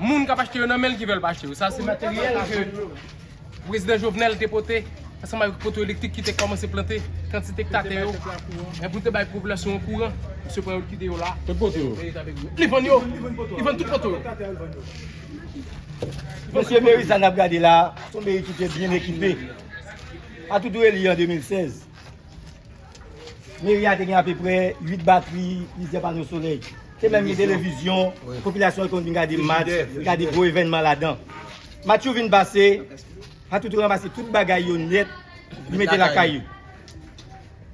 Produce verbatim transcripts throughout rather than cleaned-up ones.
Moun k ap achte yo nan men l ki fè l pa achte yo. Sa se materyèl ke prezidan Jovenel te pote ansanm avèk poto elektrik ki te kòmanse plante kantite k atè yo. Men pou te bay popilasyon an kouran, misye pran yo l kite yo la. Li vann yo. Li vann tout poto yo. Mesye, meri sa n ap gade la, se yon meri ki te byen ekipe. Atoutou eli an de mil sèz, meri a te gen apeprè uit batri, plizyè pano solèy. Te menm gen televizyon, popilasyon an te konn vin gade match, gade gwo evènman ladan. Match yo vin pase, Atoutou ranmase tout bagay yo nèt, li mete lakay yo.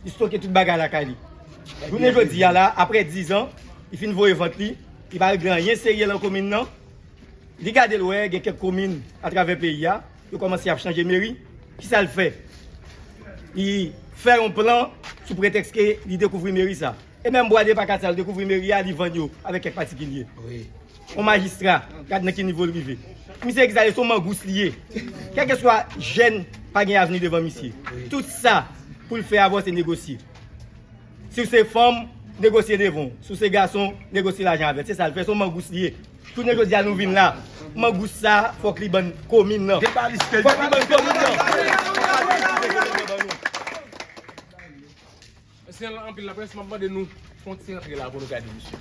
Li stoke tout bagay lakay li. Jounen jodi a la, apre diz an, li fin voye vant li, li pa regle anyen serye nan komin nan. Li gade l wè gen kèk komin atravè peyi a, yo kòmanse ap chanje meri. Kisa l fè? Li fè yon plan sou pretèks ke li dekouvri meri sa. E menm bwa de pa kat sa, li dekouvri meri a, li vann yo avèk kèk patikilye. Yon majistra, gad nan ki nivo l rive. Misye egzajere, se yon mangous li ye. Kèlkeswa jèn pa gen avni devan misye. Tout sa pou l fè avè w se negosye. Si w se fanm, negosye devan w. Si w se gason, negosye lajan avè l. Se sa l fè, se yon mangous li ye. Jounen jodi a nou vin la. Mangous sa, fòk li ban komin nan. Fòk li ban komin nan. Mèsi anpil laprès, m ap mande nou fè yon ti rantre la pou nou gade misye.